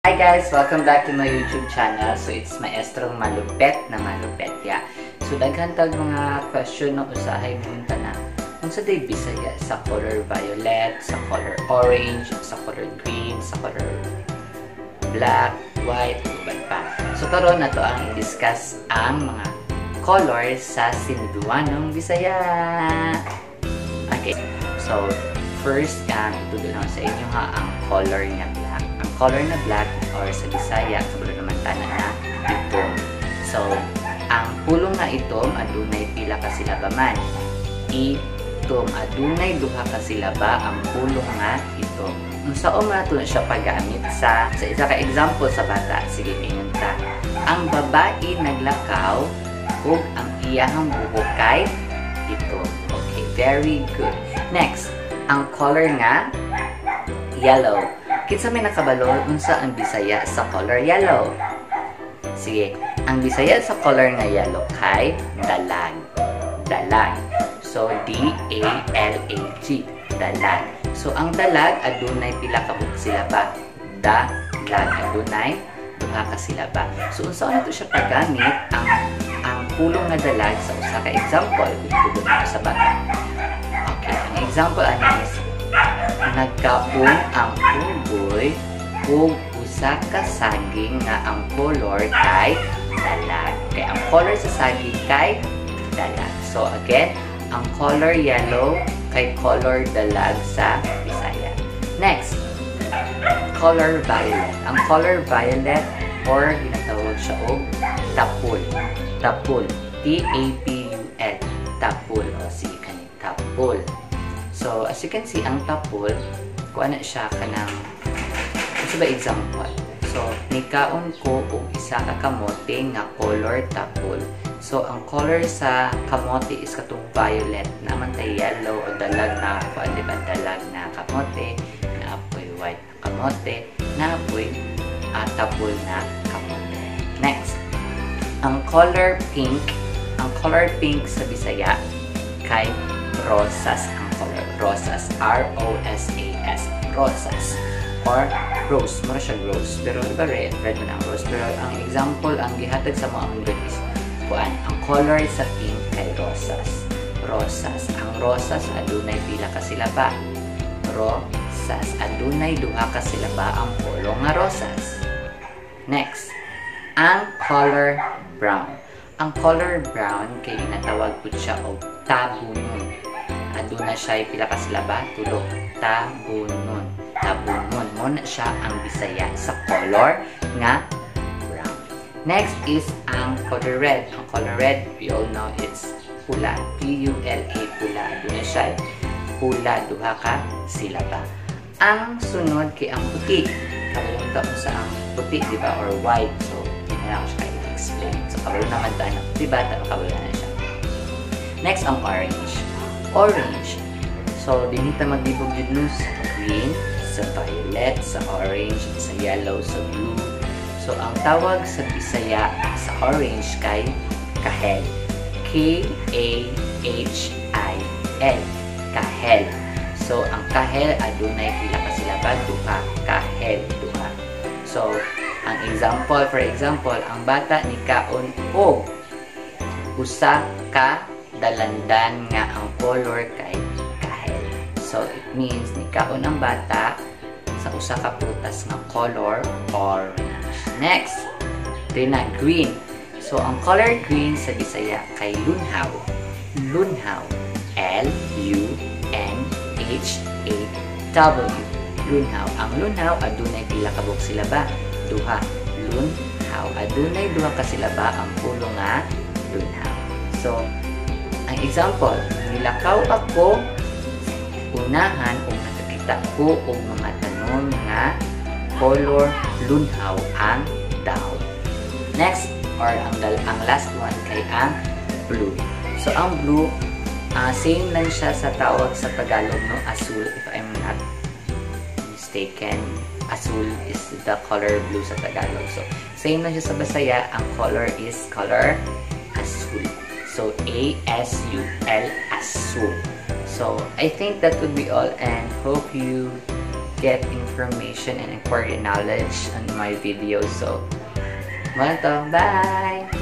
Hi guys! Welcome back to my YouTube channel. So it's Maestrong Malupet na Malupet. Yeah. So daghan tag mga question no, usahay mo na. Unsa day Bisaya sa color violet, sa color orange, sa color green, sa color black, white, uban pa. So karon nato ang i-discuss ang mga colors sa Sinduanong Bisaya. Okay. So first, ang itudlo lang sa inyo ha, ang color nga black. Ang color na black or sa Bisaya, kabalo naman tanan na itom. So, ang pulong nga itom, adunay pila ka silaba man? Itom. Adunay duha ka silaba ang pulong nga itom. Unsaon man nato na siya paggamit sa isa ka example sa bata? Sige, ingon ta. Ang babae naglakaw ug ang iyahang buhok kay itom. Okay, very good. Next, ang color nga yellow. Kinsa may nakabalo unsa ang Bisaya sa color yellow? Sige, ang Bisaya sa color nga yellow kay dalag. Dalag. So D-A-L-A-G, dalag. So ang dalag adunay pila ka buok silaba? Dalag, adunay duha ka silaba. So unsa nato siya paggamit ang pulong nga dalag sa usa ka example kung nato sa bata? Okay, ang example ani is nagkaon ang unggoy ug usa ka saging nga ang color kay dalag. Kay ang color sa saging kay dalag. So again, ang color yellow kay color dalag sa Bisaya. Next, color violet. Ang color violet or ginatawag siya og tapul. Tapul. T-A-P-U-L. Tapul. O sige, kani tapul. So, as you can see, ang tapul, kuan na siya kanang, ito ba example? So, nikaon ko og isa ka kamote nga color tapul. So, ang color sa kamote is katong violet. Naman tay yellow o dalag na, kuan, di ba? Dalag na kamote, naapoy white na kamote, naapoy tapul na kamote. Next, ang color pink, ang color pink sa Bisaya kay rosas ang color. Rosas. R-O-S-A-S. Rosas. Or rose. Mura siya rose. Pero iba red. Red man ang rose. Pero ang example, ang gihatag sa mga Android is kuan. Ang color sa pink kay rosas. Rosas. Ang rosas, adunay pila ka silaba? Rosas. Adunay duha ka silaba ang pulong nga rosas. Next, ang color brown. Ang color brown kay ginatawag pud siya og tabunon. Aduna siya pila ka silaba? Tulo. Tabunon. Tabunon. Mo na siya ang Bisaya sa color nga brown. Next is ang color red. Ang color red, we all know it's pula. P-U-L-A, pula. Aduna siya pula, duha ka silaba. Ang sunod kay ang puti. Kabalo ta sa ang puti, di ba? Or white. So, hindi na lang siya i-explain. So, kabalo naman ta na puti ba? Kabalo na siya. Next, ang orange. Orange. So, dinhi ta maglibog jud no sa green, sa violet, sa orange, sa yellow, sa blue. So, ang tawag sa Bisaya sa orange kay kahel. K-A-H-I-L. Kahel. So, ang kahel, adunay pila ka silaba? Duha. Kahel, duha. So, ang example, for example, ang bata ni kaon og usa ka dalandan nga ang color kay kahel. So, it means ni kaon ang bata sa usa ka prutas nga color orange. Next, din na green. So, ang color green sa Bisaya kay lunhaw. Lunhaw. L-U-N-H-A-W. Lunhaw. Ang lunhaw, adunay pila ka buok silaba? Duha. Lunhaw. Adunay duha ka silaba ang pulong nga lunhaw. So, ang example, nilakaw ako unahan ug nakakita ko og mga tanom nga color lunhaw ang dahon. Next, or ang last one kay ang blue. So, ang blue, same lang siya sa tawag sa Tagalog, no? Asul, if I'm not mistaken. Asul is the color blue sa Tagalog. So, same lang siya sa Bisaya. Ang color is color asul. So, A-S-U-L, asul. So, I think that would be all and hope you get information and acquire knowledge on my videos. So, mao to. Bye!